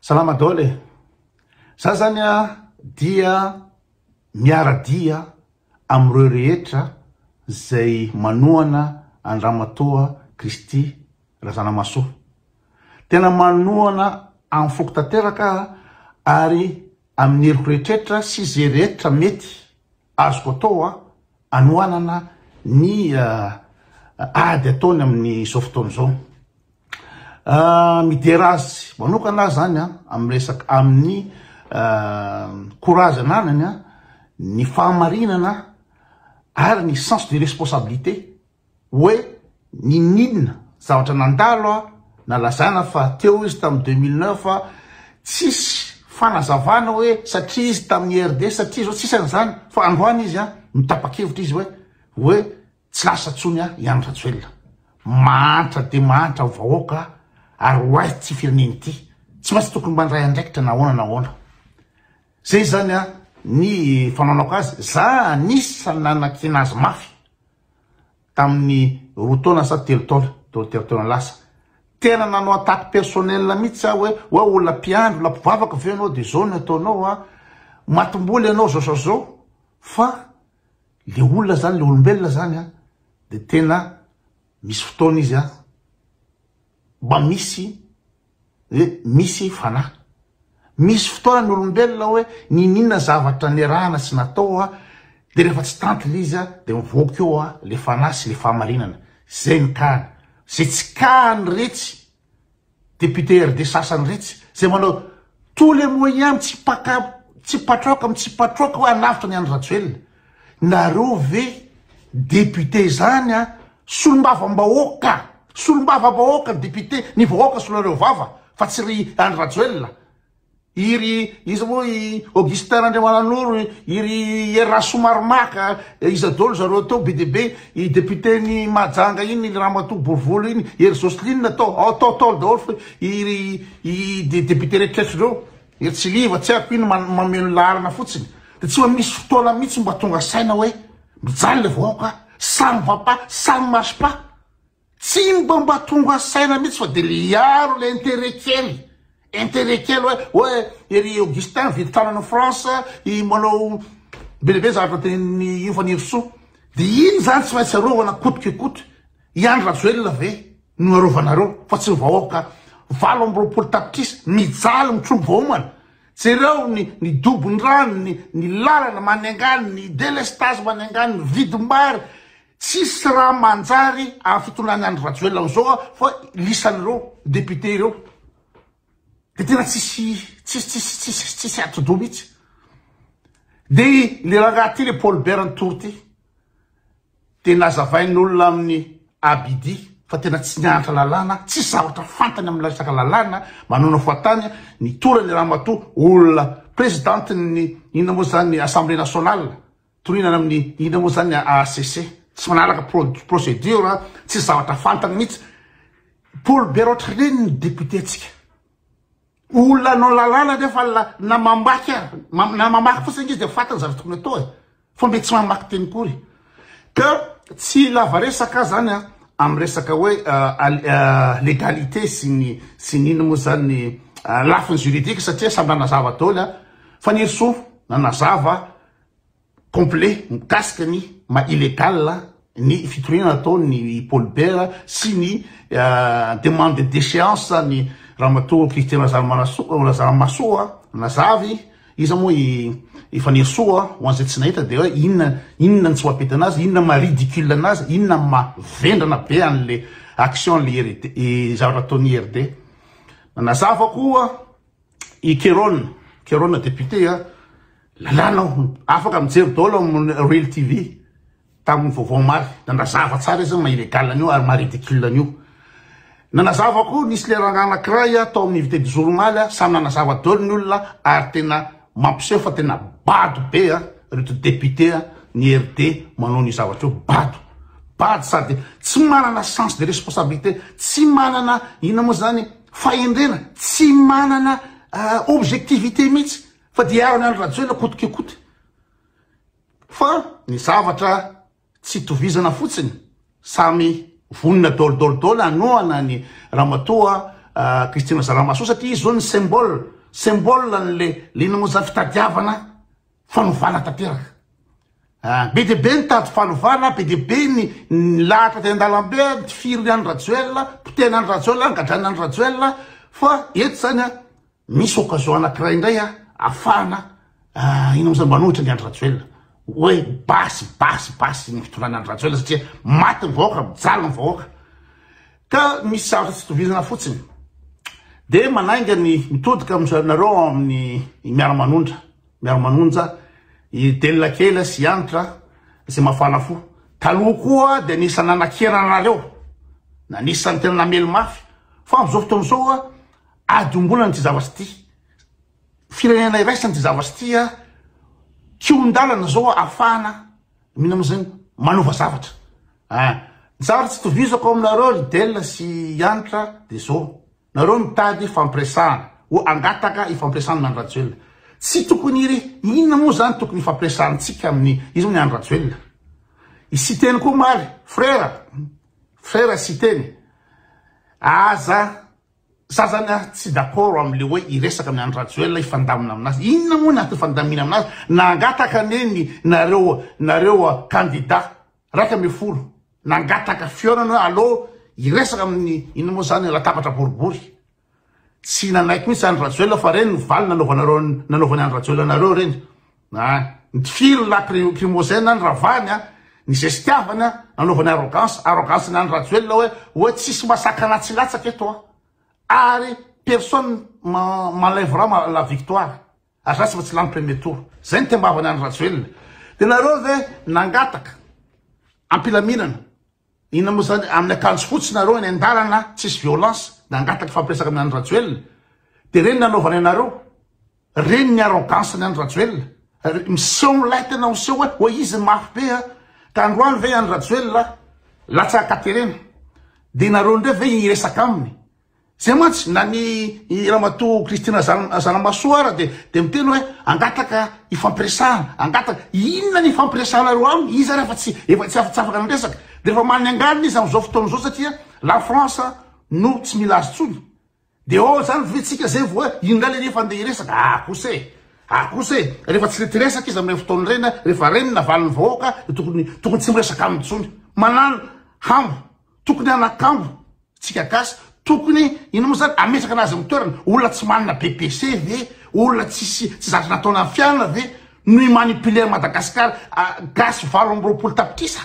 Salama daholo e! Za zany a dia miara-dia amin'ireo rehetra izay manohana an-dRamatoa Kristy Razanamahasoa. Tena manohana amin'ny foko tanteraka aho ary amin'ny heriko rehetretra sy izay rehetra mety azoko atao anohanana ny ady ataony amin'izao fotoana izao. Midera azy manokana aho zany amin'ny resaka amin'ny courage ananany, ny fahamarinana ary ny sens de responsabilité hoe ninoninona zavatra nandalo a, na lazaina fa teo izy tamin'ny 2009 a, tsisy fanazavana hoe satria izy tamin'ny IRD satria zao, tsisy an'izany fa androany izy a mitapa-kevitra izy hoe hoe tsy lasa tsony a i Andry Rajoelina. Mahantra dia mahantra ny vahoaka ary ho aiza ity firenena ity, tsy maintsy tokony mandray andraikitra na ahoana na ahoana. Zay zany a ny fanaonako azy, za anisan'ny nanakiana azy mafy tamin'ny roa taona sa telo taona, telo taona lasa. Tena nanao attaque personnel mihitsy aho hoe, hoe olona mpiandry, olona mpivavaka ve ianao dia zao no ataonao a, matim-bola ianao zao zao zao, fa le olona zany, le olombelona zany a, dia tena misy fotoana izy a, mba misy hoe misy fanahy. Misy fotoana ny olombelona hoe niniana zavatra niarahana sy natao a, de rehefa tsy tanty le izy a, de mivoaka eo a le fanahy sy le fahamarinana. Zay ny kahany. Zay tsy kahany retsy député RD sasany retsy, zay manao tous les moyens mitsipaka tsipatraoka mitsipatraoka hoe hanavotra ny Andry Rajoelina. Nareo ve député zany a solombavambahoaka, solombavambahoaka ny député, ny vahoaka solonareo vava fa tsy ry Andry Rajoelina, i ry iza moa i Augustin Randriamananoro, i ry Hery Rasoamaromaka, iza daholo zareo teo be dia be, i député ny Mahajanga iny, ry ramatoa Borivolo iny, Hery Jocelyne tao, ao tao tao daholo fa i ry i député rehetra ireo. Ry Tsiliva, tsy haiko ino mameno laharana fotsiny de tsy mba misy fotoana mihitsy mba tonga saina hoe mijaly le vahoaka, ça ne va pas, ça ne marche pas. Tsy mba mba tonga saina mihitsy fa de le hiaro le intérêt kely, intérêt kely hoe hoe ery Augustin mividy trano any France, i manao be dia be zavatra tenenin'i io Fanirisoa. De iny zany tsy maintsy arovana coute que coute. I Andry Rajoelina ve no arovanareo fa tsy ny vahoaka 28 tapitrisa mijaly mitrombo voaomana? Jereo ny ny dobon'ny rano, ny ny lalana manengany, ny delestage manengany, ny vidim-bary, tsisy raha manjary amin'ny fitondran'i Andry Rajoelina amin'izao fa lisan'ireo député ireo. De tena tsisy tsisy tsisy tsisy tsisy atidoha mihitsy. De le rangahy ty le Paul Bert nitory ty. Dia nazavain'olona amin'i Abidi fa tena tsy nianatra lalàna, tsisy zavatra fantany amin'ny resaka lalàna, manoana fahatany, nitory an'i ramatoa olona prezidantin'ny inona moa izany assemblée nationale, toriana any amin'ny inona moa izany ACC, tsy manaraka procédure, tsisy zavatra fantany mihitsy. Paul Bert ohatr'ireny ny député-ntsika. Olona hanao lalàna nefa na mamaky ary, na mamaky fotsiny ange izy dia fantany zavatra tokony atao e. Fa mbe tsy mamaky teny kory. Ka tsy lava resaka aho zany a, amin'ny resaka hoe légalité sy ny sy ny inona moa zany ny lafiny juridique satria samy nanazava daholo a. Fanirisoa nanazava complet mikasika ny maha illégal ny fitoriana nataon'i Paul Bert sy ny demande de déchéance ny ramatoa Christian Razanamahasoa nazavy iza moa i i Fanirisoa ho an'izay tsy nahita dia hoe inona inona ny tsy mampety anazy inona maha ridicule anazy inona maha vendrana be an'le action le IRD zavatra ataon'ny IRD nanazava koa i Keron Keron député a lalàna aho afaka mijery daholo amin'ny Real TV tamin'ny vaovao omaly nanazava tsara izy maha illégal an'io ary maha ridicule an'io nanazava koa nisy le rangahy anankiray tao amin'ny invité du jour omaly samy nanazava daholo ny olona ary tena mampiseho fa tena bado be a reto député ny RD manao ny zavatra io bado bado sady tsy manana sens de responsabilité tsy manana inona moa zany fahendrena tsy manana objectivité mihitsy fa dia hiaro an'i Andry Rajoelina coûte que coûte fa ny zavatra tsy tovizana fotsiny samy vonona dol dol dol hanohana ny ramatoa Christine Razanamahasoa satria izy zao ny symbole, symbole an'le le inona moa zany fitadiavana fanovana tanteraka. Ah, be dia be ny tady fanovana, be dia be ny ny lahatra teny an-dalambe, nifiry an'i Rajoelina, potehina an'i Rajoelina, gadraina an'i Rajoelina, fa eto zany a, misy occasion anankiray indray a, afahana ah, inona moa zany manohitra ny Andry Rajoelina. Hoe basy, basy, basy ny fitondrana Andry Rajoelina satria maty ny vahoaka, mijaly ny vahoaka. Ka misy zavatra tsy itovizana fotsiny. Dia manainga ny mitodika aminareo ao amin'ny miara-manondra. Miara-manonja i Delina kely sy i Hanitra izay mafana fo. Taloha koa dia anisan'ny nanakiana anareo, anisan'ny tena namely mafy. Fa amin'izao fotoana izao, ady iombonana ity zavatra ity. Firenena iraisana ity zavatra ity. Kihon-dalana izao ahafahana mino amin'izay manova zavatra. Ny zavatra tsy itovizako aminareo ry Delina sy i Hanitra dia izao. Nareo mitady hifampiresahana, ho angataka hifampiresahana amin'i Andry Rajoelina. Tsy tokony hiry, inona moa zany tokony hifampiresahantsika amin'ny, iza moa ny Andry Rajoelina? I Siteny koa omaly, frère, frère Siteny, aza, za zany ah tsy d'accord amin'le hoe hiresaka amin'i Andry Rajoelina hifandamina aminazy. Inona moa ny antony hifandamina aminazy? Nangataka anie ny nareo, nareo candidat 11, nangataka fihaonana hoe allo hiresaka amin'ny inona moa zany latabatra boribory. Tsy nanaiky mihitsy Andry Rajoelina fa reny ny valy nanaovanareo nanaovan'i Andry Rajoelina anareo reny. Ah, nifiry ny lacrymogène ny ravany a, ny zestiavany a, nanaovany arrogance, arrogance ny Andry Rajoelina hoe hoe tsisy masakana tsy latsaka eto a. Ary personne m'enlèvera la victoire. Ary za tsy mba tsy lany premier tour. Zay ny tembavany Andry Rajoelina. De nareo ve nangataka ampilaminana inona moa zany amin'ny akanjo fotsy nareo eny andalana tsisy violence nangataka hifampiresaka amin'ny Andry Rajoelina. De reny nanaovany anareo. Reny ny arrogance ny Andry Rajoelina. Miseho milay tena miseho hoe hoe izy ny mafy be a. Ka androany ve Andry Rajoelina latsaka terena. De nareo ndray ve hiresaka aminy. Zay mantsy na ny i ramatoa Christine Zanamasoa ara dia dia miteny hoe angataka ifampiresahana, angataka, inona ny ifampiresahanareo aminy, izy ary efa tsy efa tsy tsy afaka niresaka, dia efa manianganina izy amin'izao fotoana izao satria la France no tsy mila azy intsony, dia ao zany ve tsika zay vao hoe iny indray le rehefa andeha hiresaka, ah kosa e, ah kosa e, rehefa tsy nety resaka izy amin'ireny fotoana ireny, rehefa reny navalin'ny vahoaka dia tokony tokony tsy miresaka aminy intsony, manana hambo, tokony hanakambo. Tsika gasy tokony inona moa zany ametraka anazy amin'ny toerany, olona tsy manana BPC ve, olona tsisy tsy zatra nataona amin'ny fiainana ve no hi-manipuler an'i Madagascar gasy 28 tapitrisa?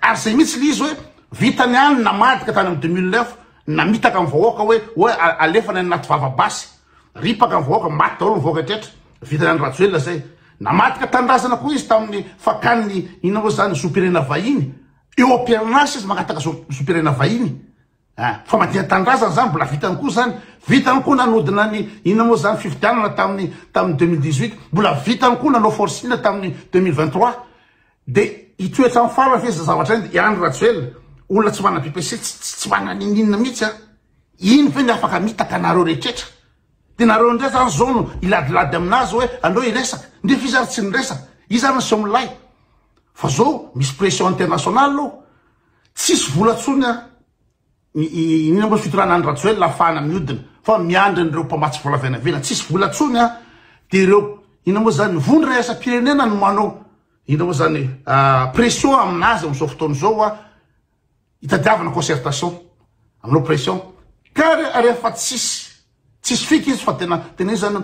Ary zay mihitsy le izy hoe vitany ihany namadika tany amin'ny 2009 namitaka ny vahoaka hoe hoe alefany any anaty vava basy, ripaka ny vahoaka, maty daholo ny vahoaka rehetra, vitany Andry Rajoelina zay. Namadika tanindrazana koa izy tamin'ny fakany ny inona moa zany zom-pirenena vahiny. Eo am-perinasa izy mangataka zom-pirenena vahiny. Ah, famadihan-tanindrazana zany mbola vitany koa zany. Vitany koa nanodina ny inona moa zany fifidianana tamin'ny tamin'ny 2018. Mbola vitany koa nanao forcing tamin'ny 2023. De hitoetra amin'ny farany ve zay zavatra iny? I Andry Rajoelina, olona tsy manana BPC, tsy tsy manana n'inon'inona mihitsy ah. Iny ve ny afaka mitaka anareo rehetrretra? De nareo indray zany zao no hiladilady aminazy hoe andreo hiresaka. Nefa izy ary tsy niresaka. Izy ary niseho milay. Fa zao misy pression internationale eo, tsisy vola tsony an, inona moa fitondrana Andry Rajoelina ahafahana miodina fa miandry an'ireo mpamatsy vola avy any ivelany, tsisy vola tsony an, de ireo inona moa zany vondrona iraisam-pirenena no manao inona moa zany pression aminazy amin'izao fotoana izao an, Hitadiavana concertation aminao pression ka rehefa tsisy tsisy fika izy fa tena tena izy zany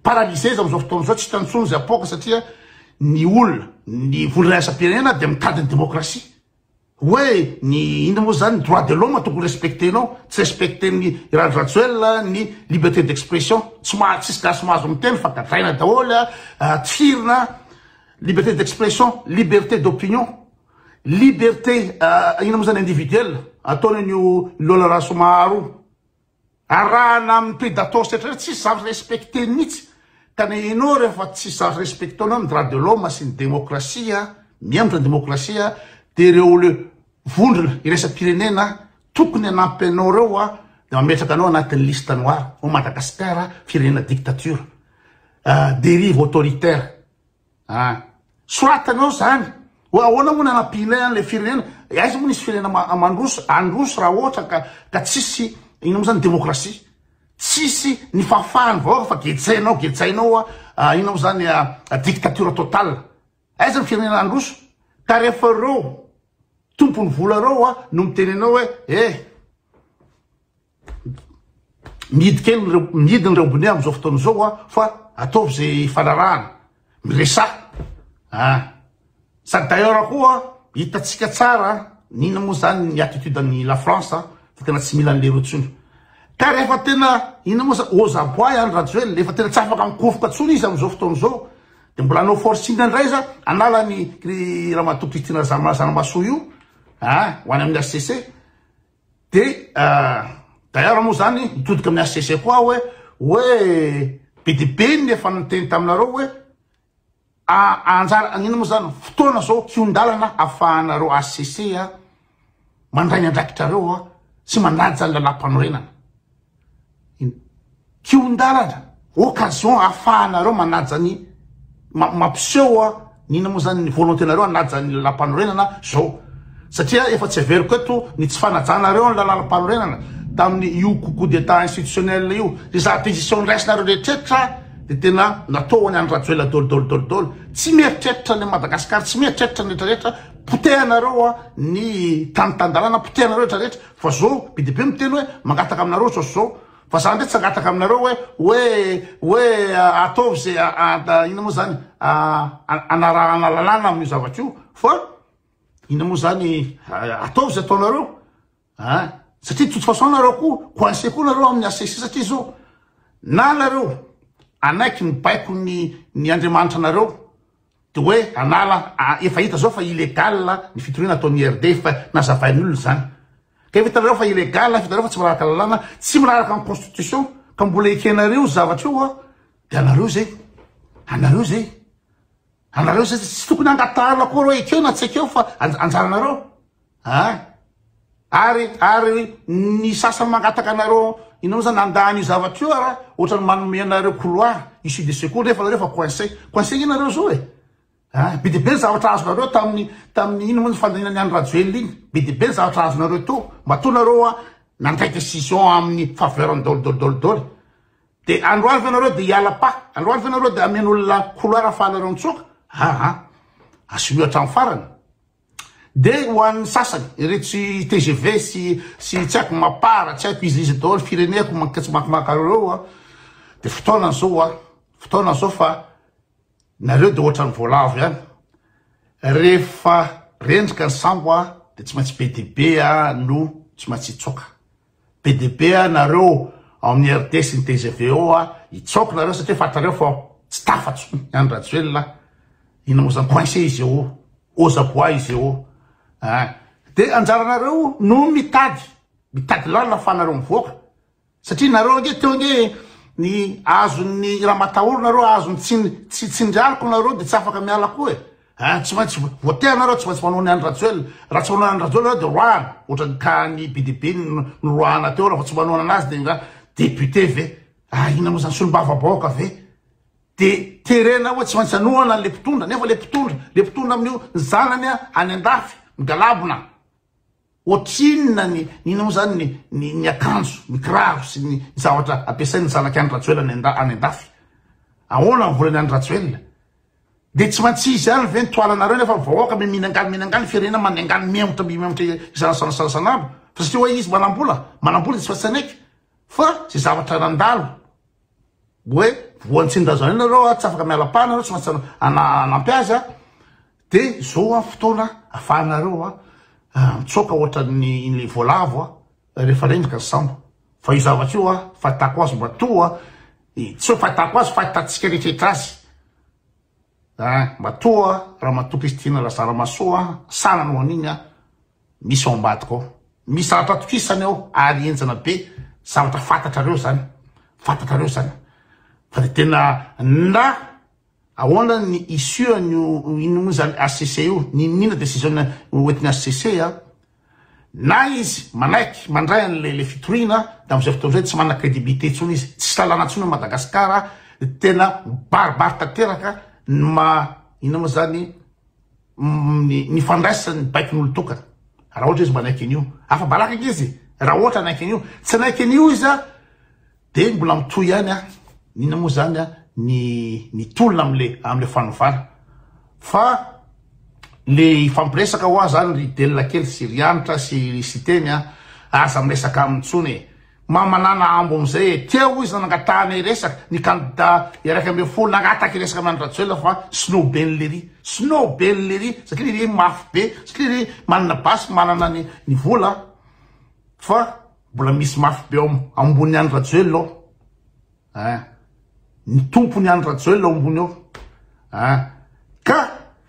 paralysé izy amizao fotoana zao tsy hitany intsony izay apoaka satria ny olona ny vondrona iraisam-pirenena dia mitady ny démocratie hoe ny inona moa zany droit de l'homme tokony respectenao tsy respecten'ny Randry Rajoelina ny liberté d'expression tsy maha tsisy gasy mahazo miteny fa gadraina daholo a tifirina liberté d'expression liberté d'opinion Liberté inona moa zany individuel ataony an'io Lola Rasoamaharo io. Arahana amin'ny predators rehetra rehetra tsisy zavatra respecter mihitsy. Ka ny enao rehefa tsisy zavatra respecter-nao ny droit de l'homme sy ny démocratie, mihemotra ny démocratie dia ireo le vondrona iraisam-pirenena tokony hanampy anao ireo dia mametraka anao anatin'ny liste noire. Ao Madagasikara firenena dictature, dérive autoritaire. Ah. Soratana eo zany. Hoe ahoana moa nanampianay an'ilay firenena? Aiza moa nisy firenena mandroso, handroso raha ohatra ka ka tsisy inona moa zany demokrasia, tsisy ny fahafahan'ny vahoaka fa gejainao gejainao a, inona moa zany dictature totale. Aiza ny firenena handroso? Ka rehefa ireo tompon'ny vola ireo a no miteny anao hoe eh mihidy kely ny mihidy ny robinet amin'izao fotoana izao a fa ataovy izay ifanarahana, miresaha ah. Sady d'ailleurs koa hitantsika tsara n'inona moa zany ny attitude an'i la France fa tena tsy mila an'leroa intsony. Ka rehefa tena inona moa zany aux abois i Andry Rajoelina, efa tena tsy afaka mikofoka intsony izy amin'izao fotoana izao, dia mbola hanao forcing indray izy hanala an'i Ramatoa Christine Razanamahasoa io ah, ho any amin'ny HCC. Dia d'ailleurs moa zany mitodika amin'ny HCC koa aho hoe hoe be dia be ny efa niteny taminareo hoe anjara inona moa zany fotoana zao kihon-dalana afahanareo HCC a mandray ny andraikitrareo a sy manaja ny lalàm-panorenana. Kihon-dalana, occasion ahafahanareo manaja ny mampiseho a ny inona moa zany ny volonté-nareo hanaja ny lalàm-panorenana zao. Satria efa tsy averiko eto ny tsy fanajanareo ny lalàm-panorenana tamin'ny io coup d'état institutionnel io. Ny za décision niraisinareo rehetrretra dia tena natao ho an'i Andry Rajoelina daholo daholo daholo daholo. Tsy mieritreritra ny Madagasikara, tsy mieritreritra ny rehetrarehetra, potehanareo a ny tany tan-dalàna, potehanareo rehetrarehetra. Fa zao be dia be miteny hoe mangataka aminareo zao sy zao. Fa za ndray tsy hangataka aminareo hoe hoe hoe ataovy ze inona moa zany anarahana lalàna amin'io zavatra io fa inona moa zany ataovy ze ataonareo a satria de toute façon nareo koa coincé koa nareo amin'ny HCC satria zao na nareo anaiky ny baiko ny ny Andriamanitra anareo De hoe hanala, efa hita zao fa illégal ny fitoriana ataon'ny IRD, efa nazavain'ny olona izany. Ka efa hitanareo fa illégal, efa hitanareo fa tsy manaraka lalàna, tsy manaraka ny constitution, ka mbola ekenareo io zavatra io an, de anareo zay, anareo zay, anareo zay, tsy tokony hangatahana akory hoe ekeo na tsy ekeo fa anjaranareo. An! Ary, ary ny sasany mangataka anareo, inona moa zany, nandà an'io zavatra io ara, ohatran'ny manome anareo couloir, issue de secours, nefa nareo efa coincé. Coincé ange nareo zao e! An! Be dia be ny zavatra azonareo tamin'ny, tamin'ny inona moa ny fandaniana an'i Andry Rajoelina iny. Be dia be ny zavatra azonareo teo. Matoa nareo an, nandray décision amin'ny faveur-ny daholo daholo daholo daholo. Dia androany ve nareo dia hiala pas? Androany ve nareo dia hamen'olona couloir ahafahanareo mitsoaka? Aa! Assumer hatramin'ny farany. De ho an'ny sasany, iretsy tgv sy sy tsy haiko mapar, tsy haiko iza iza daholo, fireneko mankatsy makamaka ireo a, de fotoana zao a, fotoana zao fa nareo de ohatran'ny voalavo ihany, rehefa rendrika ny sambo a, de tsy maintsy be dia be a no tsy maintsy hitsoaka. Be dia be a nareo ao amin'ny RD sy ny tgv ao a, hitsoaka nareo satria fantareo fa tsy tafa tsony Andry Rajoelina, inona moa zany, coincé izy eo, aux abois izy eo a, de anjaranareo no mitady, mitady lalana afahanareo mivoaka, satria nareo ange teo ange ny azon'ny ramatahora nareo, azon'ny tsiny, tsy tsindrialiko nareo de tsy afaka miala koa e. Hein, tsy maintsy voatery nareo tsy maintsy manao ny Andry Rajoelina. Raha tsy manao ny Andry Rajoelina nareo de roahana. Ohatran'ny cas ny be dia be noroahana teo raha vao tsy manohana anazy de nga député ve? Ah inona moa zany solombavambahoaka ve? De terena hoe tsy maintsy hanohana an'le mpitondra nefa le mpitondra, le mpitondra amin'io ny zanany any andafy migalabona. Ohatrinona ny inona moa zany ny ny ny akanjo, ny kiraro sy ny zavatra ampiasain'ny zanak'i Andry Rajoelina any any andafy? Ahoana ny volan'i Andry Rajoelina? Dia tsy maintsy izy ihany ve ny tohananareo nefa ny vahoaka mihinangaly mihinangaly ny firenena manengaly mihemotra mihemotra isan'andro fa satria hoe izy manambola manambola izy fa tsy hanaiky fa zay zavatra nandalo hoe voan'ny tsindrazana iny nareo a tsy afaka miala pa nareo tsy maintsy hanampy azy a de zao a fotoana afahanareo a mitsoaka ohatran'ny ny voalavo a rehefa rendrika ny sambo fa io zavatra io a fahitako azy mba toa Tsy hoe fahitako azy, fahitantsika rehetra azy. Ah, matoa Ramatoa Christine Razaramahasoa sahy nanao an'iny ah, misy ao ambadika ao. Misy zavatra atokisany ao ary henjana be, zavatra fantatrareo zany. Fantatrareo zany. Fa de tena na ahoana ny issue an'io ino moa zany HCC io, n'inon'inona décision hoentin'ny HCC ah. Na izy manaiky mandray an'ilay ilay fitoriana dia amin'izay fotoana izay tsy manana crédibilité intsony izy, tsisy lalàna intsony ao Madagascar, tena mibaribary tanteraka ny maha inona moa zany ny ny fandraisany baikon'olon-tokana raha ohatra izy manaiky an'io. Afa-baraka ange izy e! Raha ohatra hanaiky an'io. Tsy hanaiky an'io izy a, de mbola mitohy ihany a, inona moa zany a, ny ny tolona amle amle fanovana. Fa le hifampiresaka hoa zany ry Del kely sy ry Hanitra sy ry Siteny a, aza miresaka aminy intsony e. Mba manana ambo amizay e! Teo izy nangatahana hiresaka, ny kandida 11 nangataka hiresaka amin'i Andry Rajoelina fa snow be ny lery, snow be ny lery satria lery mafy be, satria lery manana basy, manana ny ny vola fa mbola misy mafy be ao ambony Andry Rajoelina ao ein! Ny tompony Andry Rajoelina ao ambony ao ein! Ka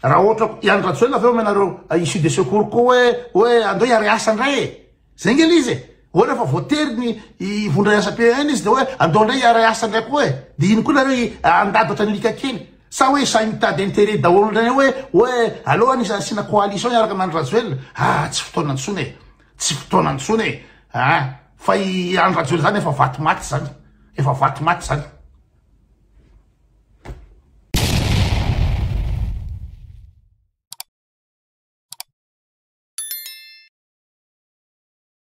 raha ohatra i Andry Rajoelina avy eo omenareo issue de secours koa hoe hoe andao hiara-hiasa indray e! Zay nge le izy e! Hoe rehefa voatery ny hivondra hiasa PEN izy de hoe andao ndray hiara hiasa ndray koa e! De iny koa nareo handady ohatran'ny alika kely? Sa hoe sahy mitady intérêt daholo ndray hoe hoe aleo any asiana coalition hiaraka amin'i Andry Rajoelina? Ah tsy fotoana ntsony e! Tsy fotoana ntsony e! Ah fa i Andry Rajoelina zany efa vato maty zany! Efa vato maty zany!